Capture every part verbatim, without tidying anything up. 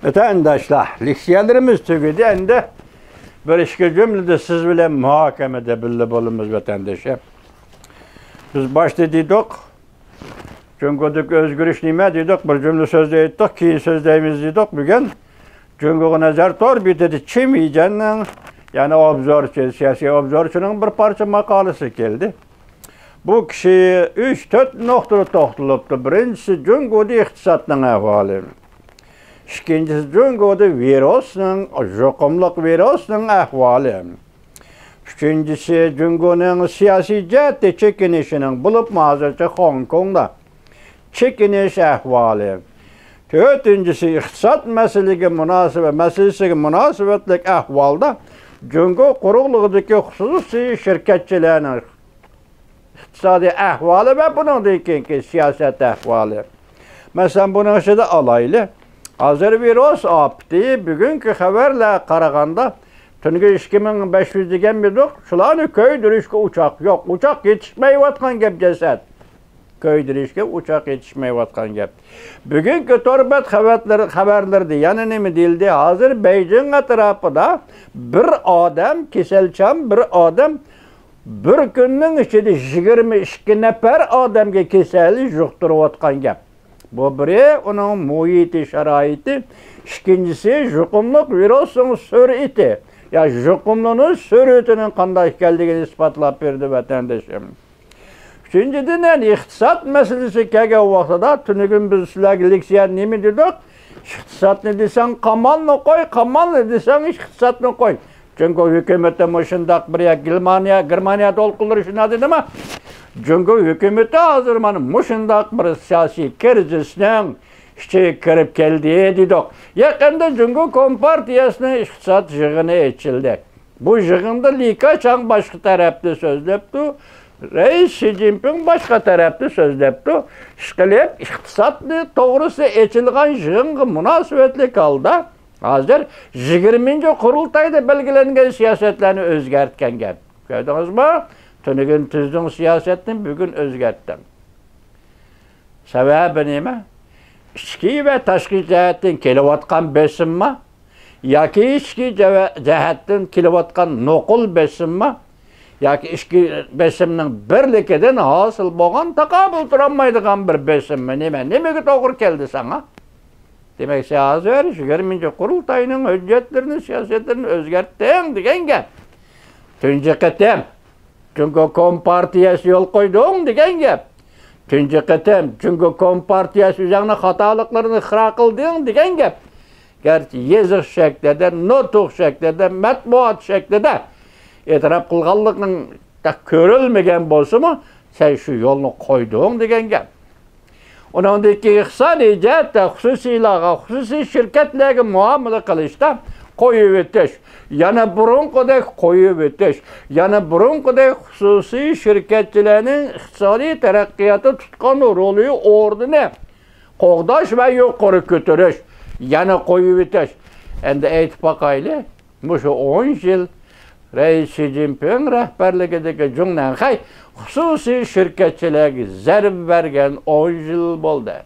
ۋەتەنداشلار، لېكسىيەلىرىمىز تۈگىدى. ئەمدى بىر ئىككى جۈملىدە سىز بىلەن مۇھاكىمىدە بىللە بولىمىز، ۋەتەنداشلار. بىز باشتا دېدۇق، جۇڭگودىكى ئۆزگىرىش نېمە دېدۇق، بىر جۈملە سۆزدە ئېيتتۇق، كېيىن سۆزلەيمىز دېدۇق. بۈگۈن جۇڭگوغا نەزەر تور بېتىدە چىن ۋېيجيەننىڭ، يەنى ئوبزورچى، سىياسىي ئوبزورچىنىڭ بىر پارچە ماقالىسى كەلدى. بۇ كىشى ئۈچ، تۆت نۇقتىدا توختىلىپتۇ. بىرىنچىسى، جۇڭگودىكى ئىقتىسادنىڭ ئەھۋالى. ئىككىنچىسى، جۇڭگودا ۋىرۇسنىڭ، يۇقۇملۇق ۋىرۇسنىڭ ئەھۋالى. ئۈچىنچىسى، جۇڭگونىڭ سىياسىي جەھەتتە چېكىنىشىنىڭ، بولۇپمۇ ھازىرچە خوڭكوڭدا چېكىنىش ئەھۋالى. تۆتىنچىسى، ئىقتىساد مەسىلىگە مۇناسىۋەت، مەسىلىسىگە مۇناسىۋەتلىك ئەھۋالدا جۇڭگو قۇرۇقلۇقىدىكى خۇسۇسىي شىركەتچىلەرنىڭ ئىقتىسادىي ئەھۋالى ۋە بۇنىڭدىن كېيىنكى سىياسەت ئەھۋالى. مەسىلەن، بۇنىڭ ئىچىدە ئالايلى. ھازىر ۋىرۇس ئاپىتى، بۈگۈنكى خەۋەرلەرگە قارىغاندا، تۈنۈگۈن ئىككى مىڭ بەش يۈز دېگەنمىدۇق، شۇلارنى كۆيدۈرۈشكە ئوچاق يوق. ئوچاق يېتىشمەيۋاتقان گەپ، جەسەت. كۆيدۈرۈشكە ئوچاق يېتىشمەيۋاتقان گەپ. بۈگۈنكى تور بەت خەۋەرلىرى، خەۋەرلىرىدە يەنە نېمە دېيىلدى؟ ھازىر بېيجىڭ ئەتراپىدا بىر ئادەم، كېسەلچان بىر ئادەم بىر كۈننىڭ ئىچىدە يىگىرمە ئىككى نەپەر ئادەمگە كېسەل يۇقتۇرۇۋاتقان گەپ. بۇ بىرى ئۇنىڭ مۇھىتى، شارائىتى، ئىككىنچىسى يۇقۇملۇق ۋىرۇسنىڭ سۈرئىتى، يا يۇقۇملىنىش سۈرئىتىنىڭ قانداق ئىكەنلىكىنى ئىسپاتلاپ بەردى، ۋەتەندىشىم. ئۈچىنچىدىن، يەنى ئىقتىساد مەسىلىسى كەلگەن ۋاقتىدا، تۈنۈگۈن بىز سىلەرگە لېكسىيەدە نېمە دېدۇق؟ ئىقتىسادنى دېسەڭ قامالنى قوي، قامالنى دېسەڭ ئىقتىسادنى قوي. جۇڭگو ھۆكۈمىتى مۇشۇنداق بىر، يا گېرمانىيە، گېرمانىيە دولقۇنلىرى شۇنداق دېدىما؟ جۇڭگو ھۆكۈمىتى ھازىر مانا مۇشۇنداق بىر سىياسىي كىرىزىسنىڭ ئىچىگە كىرىپ كەلدى دېدۇق. يېقىندا جۇڭگو كومپارتىيەسىنىڭ ئىقتىساد يىغىنى ئېچىلدى. بۇ يىغىندا لى كېچاڭ باشقا تەرەپتە سۆزلەپتۇ، رەئىس شى جىنپىڭ باشقا تەرەپتە سۆزلەپتۇ. ئىشقىلىپ، ئىقتىسادنى توغرىسى ئېچىلغان يىغىنغا مۇناسىۋەتلىك ھالدا ھازىر يىگىرمىنچى قۇرۇلتايدا بەلگىلەنگەن سىياسەتلەرنى ئۆزگەرتكەن گەپ. كۆردىڭىزمۇ؟ تۈنۈگۈن تۈزدۈڭ سىياسەتنى، بۈگۈن ئۆزگەرتتىڭ. سەۋەبى نېمە؟ ئىچكى ۋە تاشقى جەھەتتىن كېلىۋاتقان بېسىممۇ؟ ياكى ئىچكى جەۋە-، جەھەتتىن كېلىۋاتقان نوقۇل بېسىممۇ؟ ياكى ئىچكى بېسىمنىڭ بىرلىكىدىن ھاسىل بولغان تاقابىل تۇرالمايدىغان بىر بېسىممۇ؟ نېمە؟ نېمىگە توغرا كەلدى ساڭا؟ دېمەك، سەن ھازىر يىگىرمىنچى قۇرۇلتاينىڭ ھۆججەتلىرىنى، سىياسەتلىرىنى ئۆزگەرتتىڭ دېگەن گەپ. تۇنجى قېتىم جۇڭگو كومپارتىيەسى يول قويدۇڭ دېگەن گەپ. تۇنجى قېتىم جۇڭگو كومپارتىيەسى ئۆزۈڭنىڭ خاتالىقلىرىنى ئىقرار قىلدىڭ دېگەن گەپ. گەرچە يېزىق شەكلىدە، نۇتۇق شەكلىدە، مەتبۇئات شەكلىدە ئېتىراپ قىلغانلىقىڭ كۆرۈلمىگەن بولسىمۇ، سەن شۇ يولنى قويدۇڭ دېگەن گەپ. ئۇنىڭدىن كېيىن ئىقتىسادىي جەھەتتە خۇسۇسىيلارغا، خۇسۇسىي شىركەتلەرگە مۇئامىلە قىلىشتا قويۇۋېتىش، يەنە بۇرۇنقىدەك قويۇۋېتىش، يەنە بۇرۇنقىدەك خۇسۇسىي شىركەتچىلەرنىڭ ئىقتىسادىي تەرەققىياتتا تۇتقان رولى، ئورنىنى قوغداش ۋە يۇقىرى كۆتۈرۈش، يەنە قويۇۋېتىش. ئەمدى ئېيتىپ باقايلى، مۇشۇ ئون يىل رەئىس شى جىنپىڭ رەھبەرلىكىدىكى جۇڭنەنخەي خۇسۇسىي شىركەتچىلەرگە زەربە بەرگەن ئون يىل بولدى.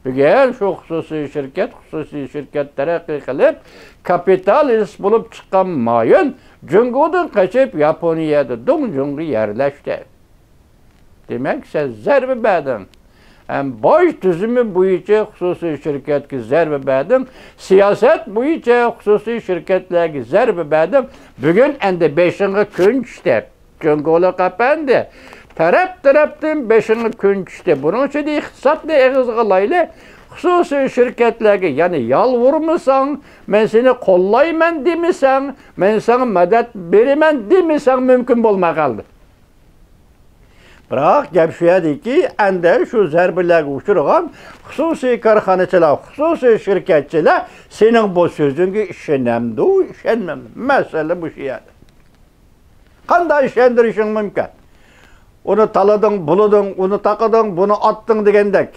بۈگۈن شۇ خۇسۇسىي شىركەت، خۇسۇسىي شىركەت تەرەققىي قىلىپ، كاپىتالىست بولۇپ چىققان مايۈن جۇڭگودىن قېچىپ، ياپونىيەدە دۇڭجۇڭغا يەرلەشتى. دېمەك، سەن زەربە بەردىڭ. ھەم باج تۈزۈمى بويىچە خۇسۇسىي شىركەتكە زەربە بەردىڭ. سىياسەت بويىچە خۇسۇسىي شىركەتلەرگە زەربە بەردىڭ. بۈگۈن ئەمدى بېشىڭغا كۈن چۈشتى. جۇڭگولۇق ئەپەندى، تەرەپ-تەرەپتىن بېشىڭغا كۈن چۈشتى. بۇنىڭ ئۈچۈن ئىقتىسادنى ئېغىزغا ئالايلى. خۇسۇسىي شىركەتلەرگە يەنە يالۋۇرمىساڭ، مەن سېنى قوللايمەن دېمىسەڭ، مەن ساڭا مەدەت بېرىمەن دېمىسەڭ، مۇمكىن بولماي قالدى. بىراق، گەپ شۇ يەردىكى، ئەندە شۇ زەربىلەرگە ئۇچرىغان خۇسۇسىي كارخانىچىلار، خۇسۇسىي شىركەتچىلەر سېنىڭ بۇ سۆزۈڭگە ئىشىنەمدۇ، ئىشەنمەمدۇ؟ مەسىلە مۇشۇ يەردە. قانداق ئىشەندۈرۈشۈڭ مۇمكىن؟ ئۇنى تالىدىڭ، بۇلىدىڭ، ئۇنى تاقىدىڭ، بۇنى ئاتتىڭ دېگەندەك.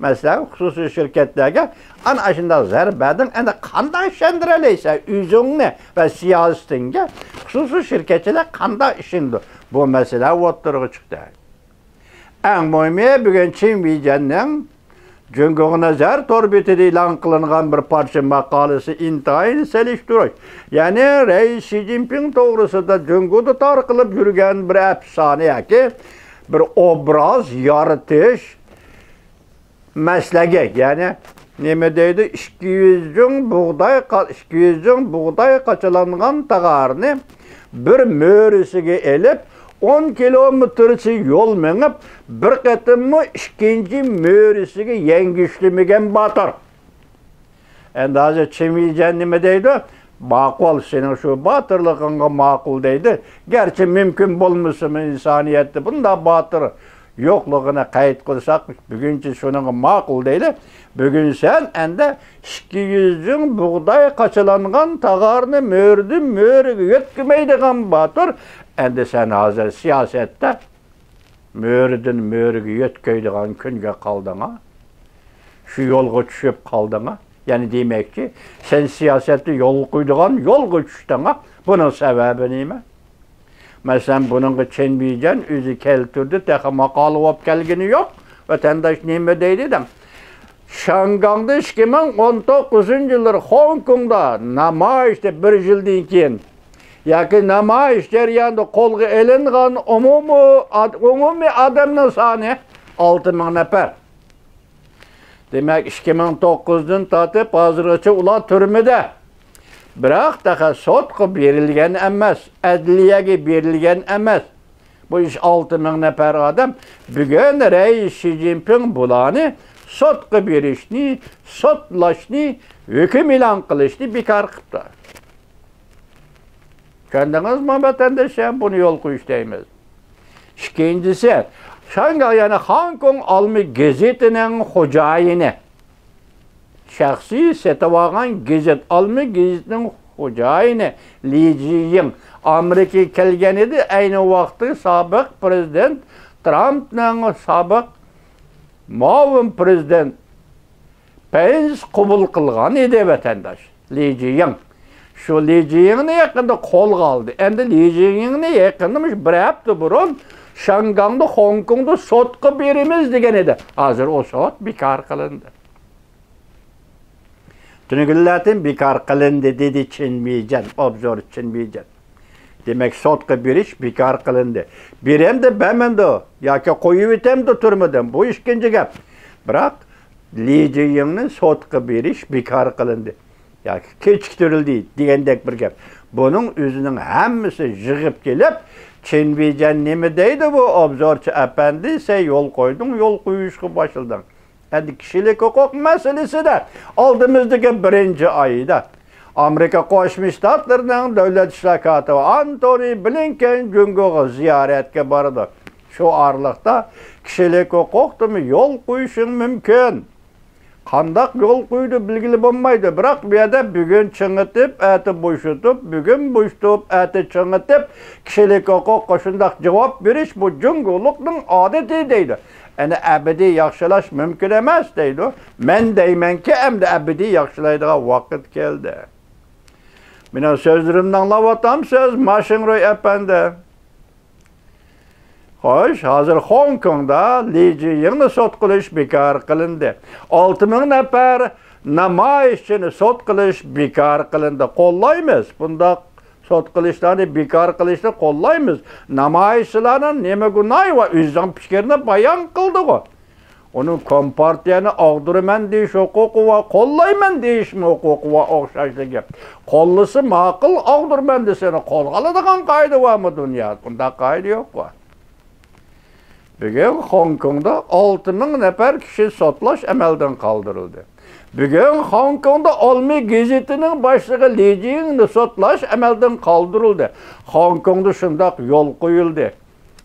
مەسىلەن، خۇسۇسىي شىركەتلەرگە ئەنە ئاشۇنداق زەربە بەردىڭ، ئەنە قانداق ئىشەندۈرەلەيسەن ئۆزۈڭنى ۋە سىياسىتىڭگە؟ خۇسۇسىي شىركەتچىلەر قانداق ئىشىنىدۇ؟ بۇ مەسىلە ئوتتۇرىغا چىقتى. ئەڭ مۇھىمى، بۈگۈن چىن ۋېيجيەننىڭ جۇڭگوغا نەزەر تور بېتىدە ئېلان قىلىنغان بىر پارچە ماقالىسى ئىنتايىن سېلىشتۇرۇش، يەنى رەئىس شى جىنپىڭ توغرىسىدا جۇڭگودا تارقىلىپ يۈرگەن بىر ئەپسانە ياكى بىر ئوبراز يارىتىش مەسلىكى، يەنى نېمە دەيدۇ، ئىككى يۈز جۇڭ بۇغداي قا-، ئىككى يۈز جۇڭ بۇغداي قاچىلانغان تاغارنى بىر مۈرىسىگە ئېلىپ، ئون كىلومېتىرچە يول مېڭىپ، بىر قېتىممۇ ئىككىنچى مۈرىسىگە يەڭگۈشلىمىگەن باتۇر. ئەمدى ھازىر چېن ۋېيجەن نېمە دەيدۇ؟ ماقۇل، سېنىڭ شۇ باتۇرلۇقۇڭغا ماقۇل دەيدۇ. گەرچە مۇمكىن بولمىسىمۇ، ئىنسانىيەتتە بۇنداق باتۇر يوقلۇقىنى قەيت قىلساق، بۈگۈنچە شۇنىڭغا ماقۇل دەيلى. بۈگۈن سەن ئەمدى ئىككى يۈز جۇڭ بۇغداي قاچىلانغان تاغارنى مۈرىدىن مۈرىگە يۆتكىمەيدىغان باتۇر. ئەمدى سەن ھازىر سىياسەتتە مۈرىدىن مۈرىگە يۆتكەيدىغان كۈنگە قالدىڭا؟ شۇ يولغا چۈشۈپ قالدىڭا؟ يەنى دېمەكچى، سەن سىياسەتتە يول قويىدىغان يولغا چۈشتىڭا؟ بۇنىڭ سەۋەبى نېمە؟ مەسىلەن، بۇنىڭغا چېن ۋېيجەن ئۆزى كەلتۈردى، تېخى ماقالە بولۇپ كەلگىنى يوق. ۋەتەنداش نېمە دەيدۇ دەڭ؟ شياڭگاڭدا ئىككى مىڭ ئون توققۇزىنچى يىللىرى خوڭكوڭدا نامايىشتا بىر يىلدىن كېيىن ياكى نامايىش جەريانىدا قولغا ئېلىنغان ئومۇمىي ئاد-، ئومۇمىي ئادەمنىڭ سانى ئالتە مىڭ نەپەر. دېمەك، ئىككى مىڭ توققۇزدىن تارتىپ ھازىرغىچە ئۇلار تۈرمىدە. بىراق تېخى سوتقا بېرىلگەن ئەمەس، ئەدلىيەگە بېرىلگەن ئەمەس. بۇ ئىش ئالتە مىڭ نەپەر ئادەم. بۈگۈن رەئىس شى جىنپىڭ بۇلارنى سوتقا بېرىشنى، سوتلاشنى، ھۆكۈم ئېلان قىلىشنى بىكار قىپتۇ. چۈشەندىڭىزمۇ، ۋەتەنداشلار؟ بۇنى يول قويۇش دەيمىز. ئىككىنچىسى، شاڭگاي، يەنى خوڭكوڭ ئالما گېزىتىنىڭ خوجايىنى، شەخسىي سېتىۋالغان گېزىت، ئالما گېزىتنىڭ خوجايىنى لى جىيىڭ ئامېرىكىغا كەلگەن ئىدى. ئەينى ۋاقىتتا سابىق پىرېزىدېنت ترامپنىڭ سابىق مۇئاۋىن پىرېزىدېنت پېنس قوبۇل قىلغان ئىدى، ۋەتەنداش. لى جىيىڭ. شۇ لى جىيىڭنى يېقىندا قولغا ئالدى. ئەمدى لى جىيىڭنى يېقىندا، مۇشۇ بىر ھەپتە بۇرۇن شياڭگاڭدا، خوڭكوڭدا سوتقا بېرىمىز دېگەن ئىدى. ھازىر ئۇ سوت بىكار قىلىندى. تۈنۈگۈنلەردىن بىكار قىلىندى، دېدى چېن ۋېيجەن، ئوبزور چېن ۋېيجەن. دېمەك، سوتقا بېرىش بىكار قىلىندى. بېرەمدۇ، بەرمەمدۇ ياكى قويۇۋېتەمدۇ تۈرمىدىن، بۇ ئىككىنچى گەپ. بىراق، لى جىيىڭنى سوتقا بېرىش بىكار قىلىندى ياكى كېچىكتۈرۈلدى دېگەندەك بىر گەپ. بۇنىڭ ئۆزىنىڭ ھەممىسى يىغىپ كېلىپ، چېن ۋېيجەن نېمە دەيدۇ بۇ ئوبزورچى ئەپەندى؟ سەن يول قويدۇڭ، يول قويۇشقا باشلىدىڭ. ئەمدى كىشىلىك ھوقۇق مەسىلىسىدە ئالدىمىزدىكى بىرىنچى ئايدا ئامېرىكا قوشما شتاتلىرىنىڭ دۆلەت ئىشلار كاتىپى ئانتونى بلىنكېن جۇڭگوغا زىيارەتكە بارىدۇ. شۇ ئارىلىقتا كىشىلىك ھوقۇقتىمۇ يول قويۇشۇڭ مۇمكىن. قانداق يول قويىدۇ بىلگىلى بولمايدۇ. بىراق بۇ يەردە بۈگۈن چىڭىتىپ، ئەتە بوشىتىپ، بۈگۈن بوشىتىپ، ئەتە چىڭىتىپ، كىشىلىك ھوقۇققا شۇنداق جاۋاب بېرىش، بۇ جۇڭگولۇقنىڭ ئادىتى دەيدۇ. ئەنە ئەبەدىي ياخشىلاش مۇمكىن ئەمەس دەيدۇ. مەن دەيمەنكى، ئەمدى ئەبەدىي ياخشىلايدىغان ۋاقىت كەلدى. مېنىڭ سۆزلىرىمنى ئاڭلاۋاتامسىز، ماشىڭرۇي ئەپەندى؟ خوش، ھازىر خوڭكوڭدا لى جىيىڭنى سوت قىلىش بىكار قىلىندى. ئالتە مىڭ نەپەر نامايىشچىنى سوت قىلىش بىكار قىلىندى. قوللايمىز. بۇنداق سوت قىلىشلارنى بىكار قىلىشنى قوللايمىز. نامايىشچىلارنىڭ نېمە گۇناھى بار؟ ئۆزىنىڭ پىكرىنى بايان قىلدىغۇ. ئۇنىڭ كومپارتىيەنى ئاغدۇرىمەن دېيىش ھوقۇقى بار، قوللايمەن دېيىشمۇ ھوقۇقى بار، ئوخشاشلا گەپ. قوللىسا ماقۇل، ئاغدۇرىمەن دېسە، قولغا ئالىدىغان قائىدە بارمۇ دۇنيادا؟ بۇنداق قائىدە يوققۇ. بۈگۈن خوڭكوڭدا ئالتە مىڭ نەپەر كىشى سوتلاش ئەمەلدىن قالدۇرۇلدى. بۈگۈن خوڭكوڭدا ئالما گېزىتىنىڭ باشلىقى لى جىيىڭنى سوتلاش ئەمەلدىن قالدۇرۇلدى. خوڭكوڭدا شۇنداق يول قويۇلدى.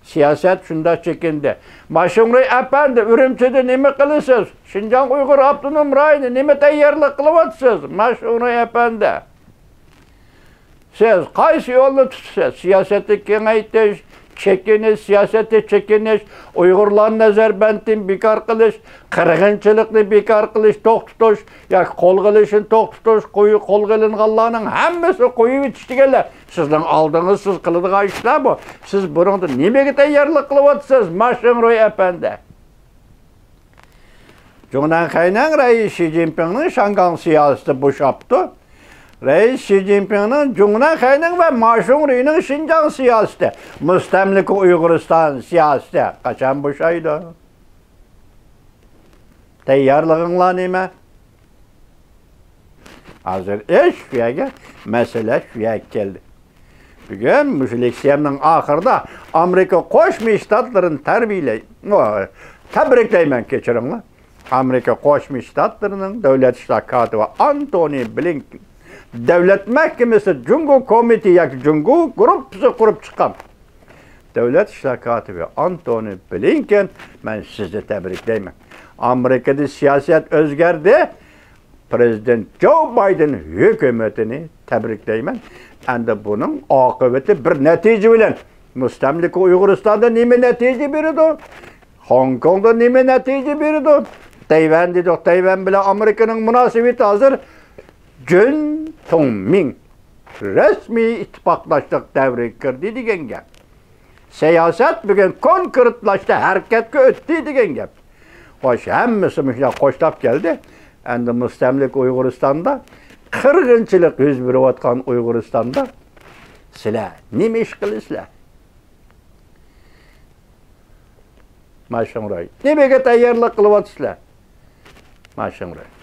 سىياسەت شۇنداق چېكىندى. ماشىڭرۇي ئەپەندى، ئۈرۈمچىدە نېمە قىلىسىز؟ شىنجاڭ ئۇيغۇر ئاپتونوم رايونى نېمە تەييارلىق قىلىۋاتىسىز؟ ماشىڭرۇي ئەپەندى، سىز قايسى يولنى تۇتىسىز؟ سىياسەتنى كېڭەيتىش، چېكىنىش، سىياسەتتىن چېكىنىش، ئۇيغۇرلارنى نەزەربەندتىن بىكار قىلىش، قىرغىنچىلىقنى بىكار قىلىش، توختىتىش ياكى قولغا ئېلىشنى توختىتىش، قوي-، قولغا ئېلىنغانلارنىڭ ھەممىسىنى قويۇۋېتىش دېگەنلەر سىزنىڭ ئالدىڭىزدا سىز قىلىدىغان ئىشلار بۇ. سىز بۇنىڭدا نېمىگە تەييارلىق قىلىۋاتىسىز، ماشىڭرۇي ئەپەندى؟ جۇڭنەنخەينىڭ رەئىس شى جىنپىڭنىڭ شياڭگاڭ سىياسىتى بوشاپتۇ. رەئىس شى جىنپىڭنىڭ جۇڭنەنخەينىڭ ۋە ما شۇڭرىنىڭ شىنجاڭ سىياسىتى، مۇستەملىكە ئۇيغۇرىستان سىياسىتى قاچان بوشايدۇ؟ تەييارلىقىڭلار نېمە؟ ھازىر ئىش شۇ يەرگە، مەسىلە شۇ يەرگە كەلدى. بۈگۈن مۇشۇ لېكسىيەمنىڭ ئاخىرىدا ئامېرىكا قوشما شتاتلىرىنى تەربىيەلەي-، تەبرىكلەيمەن، كەچۈرۈڭلار. ئامېرىكا قوشما شتاتلىرىنىڭ دۆلەت ئىشلار كاتىپى ئانتونى بلىنكېن، دۆلەت مەھكىمىسى جۇڭگو كومىتېتى ياكى جۇڭگو گۇرۇپپىسى قۇرۇپ چىققان دۆلەت ئىشلار كاتىپى ئانتونى بلىنكېن، مەن سىزنى تەبرىكلەيمەن. ئامېرىكىدا سىياسەت ئۆزگەردى. پىرېزىدېنت جو بايدېن ھۆكۈمىتىنى تەبرىكلەيمەن. ئەمدى بۇنىڭ ئاقىۋىتى بىر نەتىجە بىلەن، مۇستەملىكە ئۇيغۇرىستاندا نېمە نەتىجە بېرىدۇ؟ خوڭكوڭدا نېمە نەتىجە بېرىدۇ؟ تەيۋەن دېدۇق، تەيۋەن بىلەن ئامېرىكىنىڭ مۇناسىۋىتى ھازىر جۈن تۇڭمىڭ، رەسمىي ئىتتىپاقداشلىق دەۋرىگە كىردى دېگەن گەپ. سىياسەت بۈگۈن كونكرېتلاشتى، ھەرىكەتكە ئۆتتى دېگەن گەپ. خوش، ھەممىسى مۇشۇنداق قوشلاپ كەلدى. ئەمدى مۇستەملىكە ئۇيغۇرىستاندا قىرغىنچىلىق يۈز بېرىۋاتقان ئۇيغۇرىستاندا سىلەر نېمە ئىش قىلىسىلەر؟ ماشىڭراي، نېمىگە تەييارلىق قىلىۋاتىسىلەر؟ ماشىڭراي.